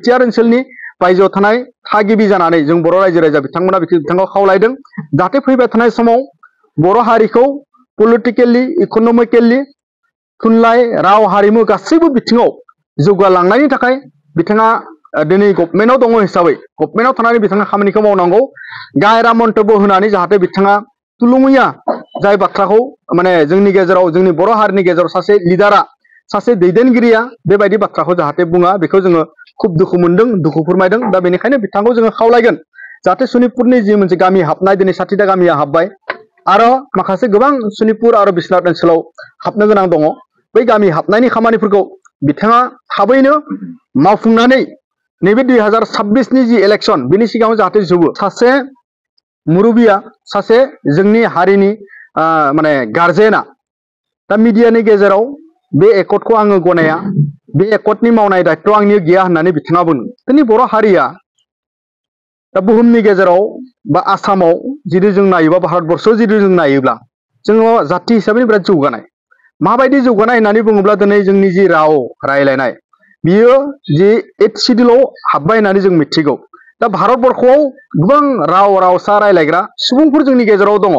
BTR ओनसोलनि बायजोआव थानाय थागिबि जानानै जों बर' रायजो राजा बिथांखौ खावलायदों जाहाथे फैबाय थानाय समाव बर' हारिखौ पलिटिकेलि इक'नमिकेलि थुनलाइ राव हारिमु गासैबो बिथिङाव जौगालांनायनि थाखाय बिथाङा दिनै गभर्नमेन्टआव दङ हिसाबै गभर्नमेन्टआव थानानै बिथाङा खामानिखौ मावनांगौ गायरा मन्तब्य होनानै जाहाथे बिथाङा थुलुंगिया जाय बाथ्राखौ माने जोंनि गेजेराव जोंनि बर' हारिनि गेजेराव सासे लिडारा सासे दैदेनगिरिया बेबायदि बाथ्राखौ जाहाथे बुङा बेखौ जोङो खुब दुखु मोनदों दुखु फोरमायदों दा बेनिखायनो बिथांखौ जोङो खावलायगोन जाहाथे सनितपुरनि जि मोनसे गामि हाबनाय दिनै 60टा गामिया हाबबाय आरो माखासे गोबां सनितपुर आरो बिश्वनाथ ओनसोलाव हाबनो गोनां दङ बै गामि हाबनायनि खामानिफोरखौ बिथाङा थाबैनो मावफुंनानै नैबे 2026 नि जि इलेक्शन बिनि सिगाङाव जाहाथे जोबो सासे मुरबिया सासे जोंनि हारिनि माने गार्जेना दा मिडियानि गेजेराव बे एकर्डखौ आङो गनाया बे एकर्डनि मावनाय दायित्व आंनि गैया होननानै बिथाङा बुङो जोंनि बर' हारिया दा बुहुमनि गेजेराव बा आसामाव जुदि जों नायोबा भारतबर्षआव जुदि जों नायोब्ला जोङो जाथि हिसाबै बिराद जौगानाय माबायदि जौगानाय होननानै बुङोब्ला दिनै जोंनि जि राव रायलायनाय बियो जि 8th शिड्यूलाव हाबबाय होननानै जों मिथिगौ दा भारतबर्षआव गोबां राव रावसा रायलायग्रा सुबुंफोर जोंनि गेजेराव दङ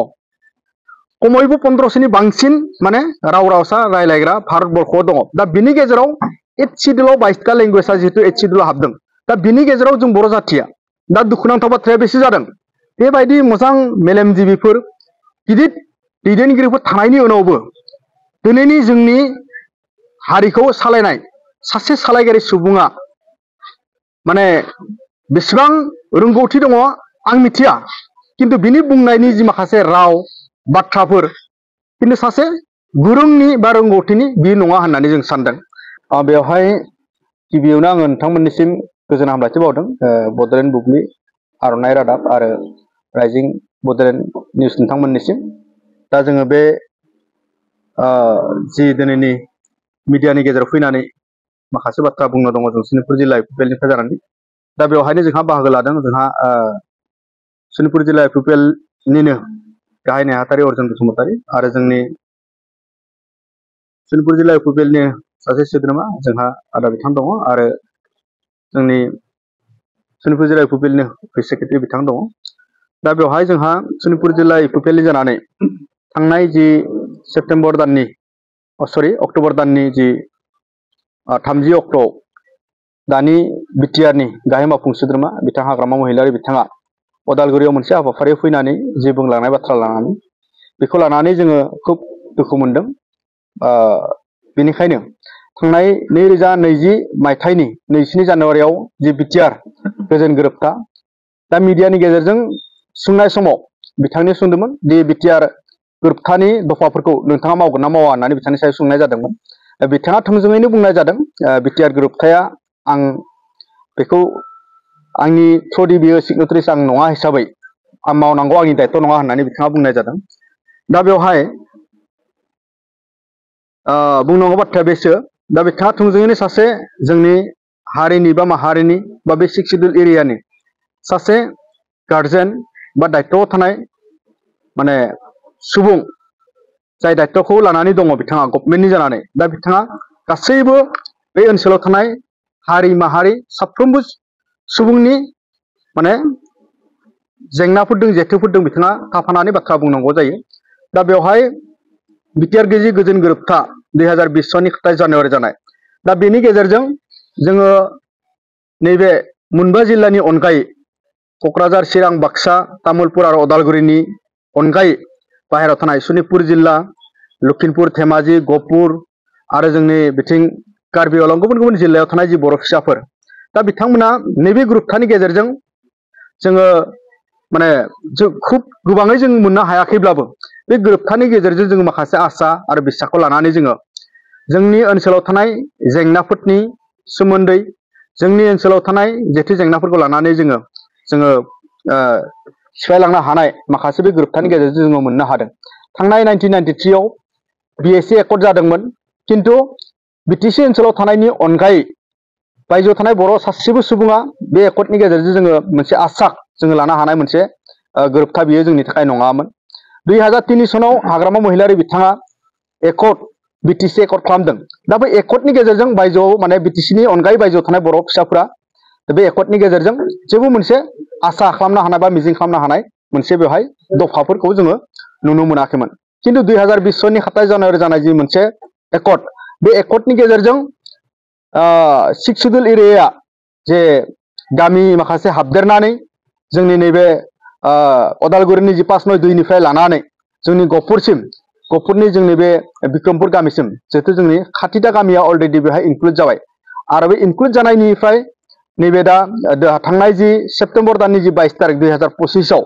खमैबो 1500नि बांसिन माने राव रावसा रायलायग्रा भारतबर्षआव दङ दा बिनि गेजेराव 8th शिड्यूलाव 22टा लेंगुवेजआ जिहेतु 8th शिड्यूलाव हाबदों दा बिनि गेजेराव जों बर' जाथिया दा दुखुनांथाव बाथ्राया बेसे जादों बेबायदि मोजां मेलेमजिबिफोर गिदिर दैदेनगिरिफोर थानायनि उनावबो दिनैनि जोंनि हारिखौ सालायनाय सासे सालायगिरि सुबुङा माने बेसेबां रोंगौथि दङ आं मिथिया किन्तु बिनि बुंनायनि जि माखासे राव बाथ्राफोर किन्तु सासे गोरोंनि बा रोंगौथिनि बि नङा होननानै जों सानदों बेवहाय गिबियावनो आङो नोंथांमोननिसिम गोजोन हामलायथि बावदों बड'लेण्ड बुब्लि आर'नाइ रादाब आरो राइजिं बड'लेण्ड निउस नोंथांमोननिसिम दा जोङो बे जि दिनैनि मिडियानि गेजेराव फैनानै माखासे बाथ्रा बुंनो दङ जों सनितपुर जिल्ला इउपिपिएलनिफ्राय जानानै दा बेवहायनो जोंहा बाहागो लादों जोंहा सनितपुर जिल्ला इउपिपिएलनिनो गाहाय नेहाथारि अर्जुन बसुमतारी आरो जोंनि सनितपुर जिल्ला इउपिपिएलनि सासे सोद्रोमा जोंहा आदा बिथां दङ आरो जोंनि सनितपुर जिल्ला इउपिपिएलनि अफिस सेक्रेटारि बिथां दङ दा बेवहाय जोंहा सनितपुर जिल्ला इउपिपिएलनि जानानै थांनाय जि सेप्तेम्बर दाननि अक्ट'बर दाननि जि 30 अक्ट'आव दानि बिटिआरनि गाहाय मावफुं सोद्रोमा बिथां हाग्रामा महिलारि बिथाङा अदालगुरियाव मोनसे हाबाफारियाव फैनानै जि बुंलांनाय बाथ्रा लानानै बेखौ लानानै जोङो खुब दुखु मोनदों बेनिखायनो थांनाय 2020 मायथाइनि 27 जानुवारियाव जि बिटिआर गोजोन गोरोबथा दा मिडियानि गेजेरजों सोंनाय समाव बिथांनि सोंदोंमोन दि बिटिआर गोरोबथानि दफाफोरखौ नोंथाङा मावगोन ना मावा होननानै बिथांनि सायाव सोंनाय जादोंमोन बिथाङा थोंजोङैनो बुंनाय जादों बिटिआर गोरोबथाया आं बेखौ आंनि थ्रुयै बियो सिगनेटारिस आं नङा हिसाबै आं मावनांगौ आंनि दायित्व नङा होननानै बिथाङा बुंनाय जादों दा बेवहाय बुंनांगौ बाथ्राया बेसो दा बिथाङा थोंजोङैनो सासे जोंनि हारिनि बा माहारिनि बा बे 6th शिड्यूल एरियानि सासे गार्जेन बा दायित्वआव थानाय माने सुबुं जाय दायित्वखौ लानानै दङ बिथाङा गभर्नमेन्टनि जानानै दा बिथाङा गासैबो बे ओनसोलाव थानाय हारि माहारि साफ्रोमबो सुबुंनि माने जेंनाफोर जेथोफोर बिथाङा थाफानानै बाथ्रा बुंनांगौ जायो दा बेवहाय बिटिआर गेजेर गोजोन गोरोबथा 2020 सननि 27 जानुवारि जानाय दा बेनि गेजेरजों जोङो नैबे मोनबा जिल्लानि अनगायै क'क्राझार चिरां बाक्सा तामुलपुर आरो अदालगुरिनि अनगायै बाहेरायाव थानाय सनितपुर जिल्ला लखिमपुर धेमाजि गहपुर आरो जोंनि बिथिं कार्बि आंलं गुबुन गुबुन जिल्लायाव थानाय जि बर' फिसाफोर दा बिथांमोना नैबे गोरोबथानि गेजेरजों जोङो माने खुब गोबाङै जों मोननो हायाखैब्लाबो बे गोरोबथानि गेजेरजों जोङो माखासे आसा आरो बिसाखौ लानानै जोङो जोंनि ओनसोलाव थानाय जेंनाफोरनि सोमोन्दै जोंनि ओनसोलाव थानाय जेथो जेंनाफोरखौ लानानै जोङो सिफायलांनो हानाय माखासे बे गोरोबथानि गेजेरजों जोङो मोननो हादों थांनाय 1993 आव बिएसि एकर्ड जादोंमोन किन्तु बिटिसि ओनसोलाव थानायनि अनगायै बायजोआव थानाय बर' सासेबो सुबुङा बे एकर्डनि गेजेरजों जोङो मोनसे आसा जोङो लानो हानाय मोनसे गोरोबथा बियो जोंनि थाखाय नङामोन 2003 सनाव हाग्रामा महिलारि बिथाङा एकर्ड बिटिसि एकर्ड खालामदों दा बे एकर्डनि गेजेरजों बायजोआव माने बिटिसिनि अनगायै बायजोआव थानाय बर' फिसाफोरा बे एकर्डनि गेजेरजों जेबो मोनसे आसा खालामनो हानाय बा मिजिं खालामनो हानाय मोनसे बेवहाय दफाफोरखौ जोङो नुनो मोनाखैमोन। खिन्थु 2020 सननि 7 जानुवारि जानाय जि मोनसे एकर्ड, बे एकर्डनि गेजेरजों 6 सिडुल एरियाया जे गामि माखासे हाबदेरनानै जोंनि नैबे अदालगुरिनि जि 592 निफ्राय लानानै जोंनि गहपुरनि जोंनि बे बिक्रमपुर गामिसिम जिहेतु जोंनि खाथिदा गामिया अलरेडि बेहाय इनक्लुड जाबाय आरो बे इनक्लुड जानायनिफ्राय नैबे दा थांनाय जि सेप्तेम्बर दाननि जि 22 तारिख 2025 आव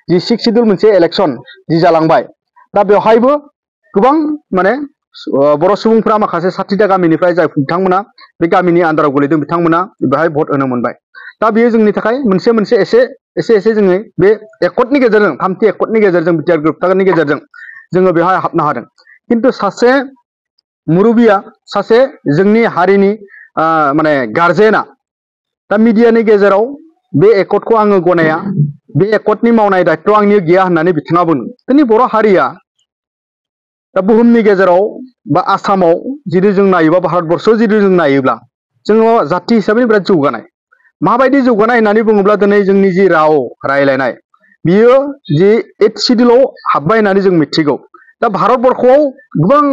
जि 6 सिडुल मोनसे इलेक्शन जि जालांबाय, दा बेवहायबो गोबां माने बर' सुबुंफोरा माखासे 60टा गामिनिफ्राय जाय बिथांमोना बे गामिनि आन्दाराव गोलैदों बिथांमोना बेवहाय भट होनो मोनबाय। दा बेयो जोंनि थाखाय मोनसे एसे जोङो बे एकर्डनि गेजेरजों 3थि एकर्डनि गेजेरजों बिटिआर गोरोबथानि गेजेरजों जोङो बेवहाय हाबनो हादों। खिन्थु सासे मुरबिया, सासे जोंनि हारिनि माने गारजेना दा मिडियानि गेजेराव बे एकर्डखौ आङो गनाया, बे एकर्डनि मावनाय दायित्व आंनि गैया होननानै बिथाङा बुङो। जोंनि बर' हारिया दा बुहुमनि गेजेराव बा आसामाव जुदि जों नायोबा भारतबर्षआव जुदि जों नायोब्ला जोङो जाथि हिसाबै बिराद जौगानाय। माबायदि जौगानाय होननानै बुङोब्ला दिनै जोंनि जि राव रायलायनाय बियो जि 8 सिडुलाव हाबबाय होननानै जों मिथिगौ। दा भारतबर्षआव गोबां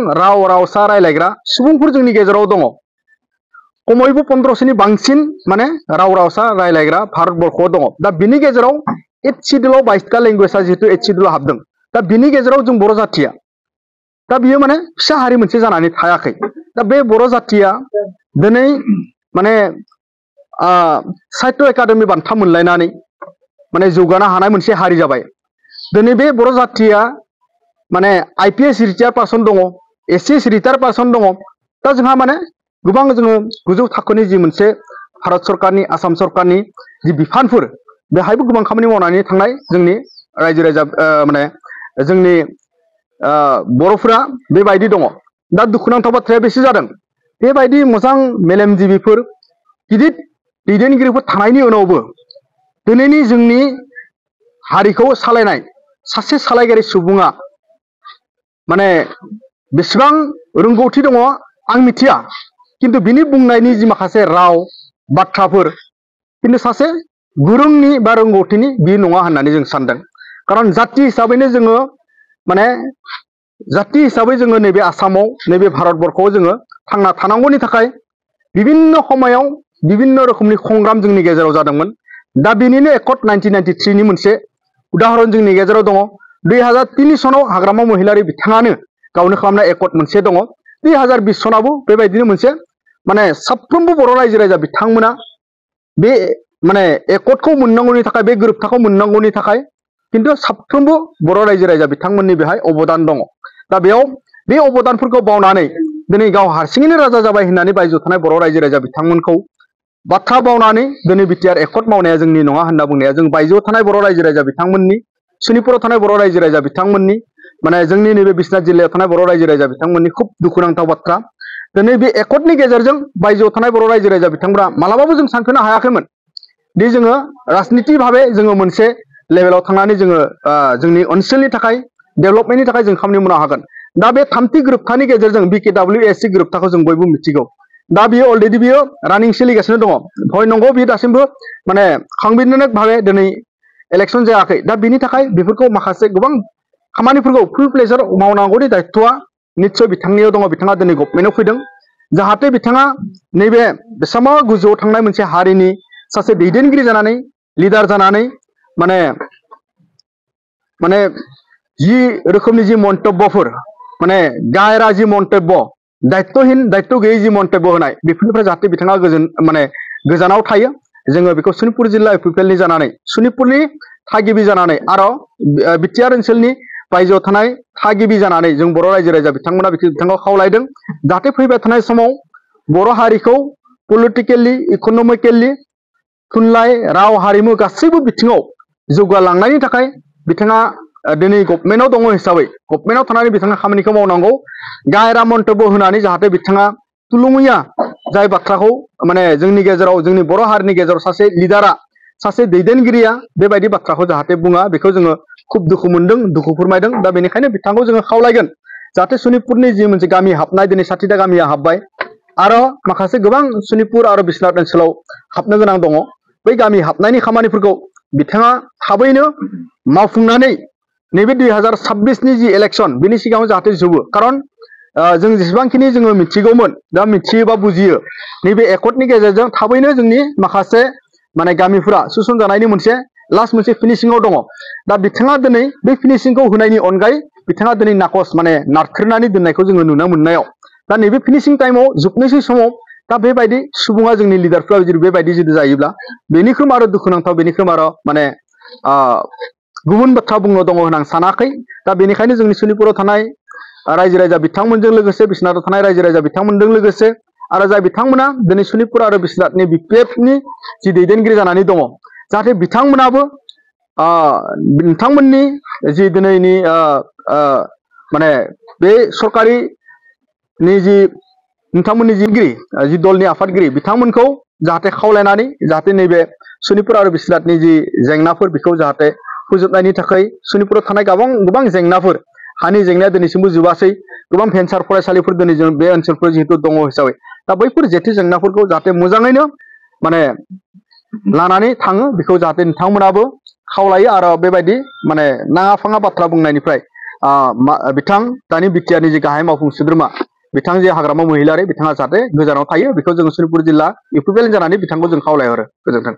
रावसा रायलायग्रा सुबुंफोर जोंनि गेजेराव दङ। खमैबो 1500नि बांसिन माने रावसा रायलायग्रा भारतबर्षआव दङ। दा बिनि गेजेराव 8 सिडुलाव 22टा लेंगुवेजआ जिहेतु 8 सिडुलाव हाबदों, दा बिनि गेजेराव जों बर' जाथिया दा बियो माने फिसा हारि मोनसे जानानै थायाखै। दा बे बर' जाथिया दिनै माने साहित्य एकाडेमि बान्था मोनलायनानै माने जौगानो हानाय मोनसे हारि जाबाय। दिनै बे बर' जाथिया माने IPS रिटायार पार्सन दङ, ACS रिटायार पार्सन दङ। दा जोंहा माने गोबां जोङो गोजौ थाखोनि जि मोनसे भारत सरकारनि, आसाम सरकारनि जि बिफानफोर बेहायबो गोबां खामानि मावनानै थांनाय जोंनि रायजो राजा माने जोंनि बर'फोरा बेबायदि दङ। दा दुखुनांथाव बाथ्राया बेसो जादों, बेबायदि मोजां मेलेमजिबिफोर गिदिर दैदेनगिरिफोर थानायनि उनावबो दिनैनि जोंनि हारिखौ सालायनाय सासे सालायगिरि सुबुङा माने बेसेबां रोंगौथि दङ आं मिथिया, खिन्थु बिनि बुंनायनि जि माखासे राव बाथ्राफोर खिन्थु सासे गोरोंनि बा रोंगौथिनि बि नङा होननानै जों सानदों। खारन जाथि हिसाबैनो जोङो माने जाथि हिसाबै जोङो नैबे आसामाव, नैबे भारतबर्षआव जोङो थांना थानांगौनि थाखाय बिभिन्न समायाव बिभिन्न रोखोमनि संग्राम जोंनि गेजेराव जादोंमोन। दा बेनिनो एकर्ड 1993 नि मोनसे उदाहरन जोंनि गेजेराव दङ। 2003 सनाव हाग्रामा महिलारि बिथाङानो गावनो खालामनाय एकर्ड मोनसे दङ। 2020 सनावबो बेबायदिनो मोनसे माने साफ्रोमबो बर' रायजो राजा बिथांमोना बे माने एकर्डखौ मोननांगौनि थाखाय, बे गोरोबथाखौ मोननांगौनि थाखाय खिन्थु साफ्रोमबो बर' रायजो राजा बिथांमोननि बेहाय अबदान दङ। दा बेयाव बे अबदानफोरखौ बावनानै दिनै गाव हारसिङैनो राजा जाबाय होननानै बायजोआव थानाय बर' रायजो राजा बिथांमोनखौ बाथ्रा बावनानै दिनै बिटिआर एकर्ड मावनाया जोंनि नङा होनना बुंनाया जों बायजोआव थानाय बर' रायजो राजा बिथांमोननि, सनितपुराव थानाय बर' रायजो राजा बिथांमोननि, माने जोंनि नैबे बिश्वनाथ जिल्लायाव थानाय बर' रायजो राजा बिथांमोननि खुब दुखुनांथाव बाथ्रा। दिनै बे एकर्डनि गेजेरजों बायजोआव थानाय बर' रायजो राजा बिथांमोना मालाबाबो जों सानखोनो हायाखैमोन दि जोङो राजनिति भाबे जोङो मोनसे लेभेलाव थांनानै जोङो जोंनि ओनसोलनि थाखाय डेभेलपमेन्टनि थाखाय जों खामानि मावनो हागोन। दा बे 3थि गोरोबथानि गेजेरजों BKWSC गोरोबथाखौ जों बयबो मिथिगौ। दा बियो अलरेडि बियो रानिं सोलिगासिनो दङ। हय नंगौ बियो दासिमबो माने सांबिधानिक भाबे दिनै इलेक्शन जायाखै। दा बिनि थाखाय बेफोरखौ माखासे गोबां खामानिफोरखौ फुल प्लेजार मावनांगौनि दायित्वआ निस्सय बिथांनियाव दङ। बिथाङा दिनै गभर्नमेन्टआव फैदों जाहाथे बिथाङा नैबे बेसेबां गोजौआव थांनाय मोनसे हारिनि सासे दैदेनगिरि जानानै, लिडार जानानै माने जि रोखोमनि जि मन्तब्यफोर माने गायरा जि मन्तब्य, दायित्वहीन, दायित्व गैयै जि मन्तब्य होनाय बेफोरनिफ्राय जाहाथे बिथाङा गोजानाव थायो। जोङो बेखौ सनितपुर जिल्ला इउपिपिएलनि जानानै, सनितपुरनि थागिबि जानानै आरो बिटिआर ओनसोलनि बायजोआव थानाय थागिबि जानानै जों बर' रायजो राजा बिथांमोना बिथांखौ खावलायदों जाहाथे फैबाय थानाय समाव बर' हारिखौ पलिटिकेलि, इक'नमिकेलि, थुनलाइ, राव, हारिमु गासैबो बिथिङाव जौगालांनायनि थाखाय बिथाङा दिनै गभर्नमेन्टआव दङ हिसाबै गभर्नमेन्टआव थानानै बिथाङा खामानिखौ मावनांगौ। गायरा मन्तब्य होनानै जाहाथे बिथाङा थुलुंगिया जाय बाथ्राखौ माने जोंनि गेजेराव, जोंनि बर' हारिनि गेजेराव सासे लिडारा, सासे दैदेनगिरिया बेबायदि बाथ्राखौ जाहाथे बुङा, बेखौ जोङो खुब दुखु मोनदों, दुखु फोरमायदों। दा बेनिखायनो बिथांखौ जोङो खावलायगोन जाहाथे सनितपुरनि जि मोनसे गामि हाबनाय, दिनै 60टा गामिया हाबबाय आरो माखासे गोबां सनितपुर आरो बिश्वनाथ ओनसोलाव हाबनो गोनां दङ। बै गामि हाबनायनि खामानिफोरखौ बिथाङा थाबैनो मावफुंनानै नैबे 2026 नि जि इलेक्शन बिनि सिगाङाव जाहाथे जोबो खारन जों जेसेबांखिनि जोङो मिथिगौमोन दा मिथियोबा बुजियो नैबे एकर्डनि गेजेरजों थाबैनो जोंनि माखासे माने गामिफोरा सुसनजानायनि मोनसे लास्ट मोनसे फिनिशिंआव दङ दा बिथाङा दिनै बे फिनिशिंखौ होनायनि अनगायै बिथाङा दिनै नाकस माने नारख्रेनानै दोननायखौ जोङो नुनो मोननायाव दा नैबे फिनिशिं टाइमाव जोबनोसै समाव दा बेबायदि सुबुङा जोंनि लिडारफ्रा जुदि बेबायदि जुदि जायोब्ला बेनिख्रुइ आरो दुखुनांथाव बेनिख्रुइ आरो माने गुबुन बाथ्रा बुंनो दङ होनना आं सानाखै दा बेनिखायनो जोंनि सनितपुराव थानाय रायजो राजा बिथांमोनजों लोगोसे बिश्वनाथाव थानाय रायजो राजा बिथांमोनजों लोगोसे आरो जाय बिथांमोना दिनै सनितपुर आरो बिश्वनाथनि बिपिएफनि जि दैदेनगिरि जानानै दङ जाहाथे बिथांमोनाबो नोंथांमोननि जि दिनैनि माने बे सरकारिनि जि नोंथांमोननि जि दलनि आफादगिरि बिथांमोनखौ जाहाथे खावलायनानै जाहाथे नैबे सनितपुर आरो बिश्वनाथनि जि जेंनाफोर बेखौ जाहाथे फोजोबनायनि थाखाय सनितपुराव थानाय गोबां जेंनाफोर हानि जेंनाया दिनैसिमबो जोबासै गोबां भेन्सार फरायसालिफोर दिनै जों बे ओनसोलफोर जिहेतु दङ हिसाबै दा बैफोर जेथो जेंनाफोरखौ जाहाथे मोजाङैनो माने लानानै थाङो बेखौ जाहाथे नोंथांमोनाबो खावलायो आरो बेबायदि माने नाङा फाङा बाथ्रा बुंनायनिफ्राय बिथां दानि बिटिआरनि जि गाहाय मावफुं सोद्रोमा बिथां जे हाग्रामा महिलारि बिथाङा जाहाथे गोजानाव थायो बेखौ जों सनितपुर जिल्ला इउपिपिएल जानानै बिथांखौ जों खावलायहरो गोजोन्थों।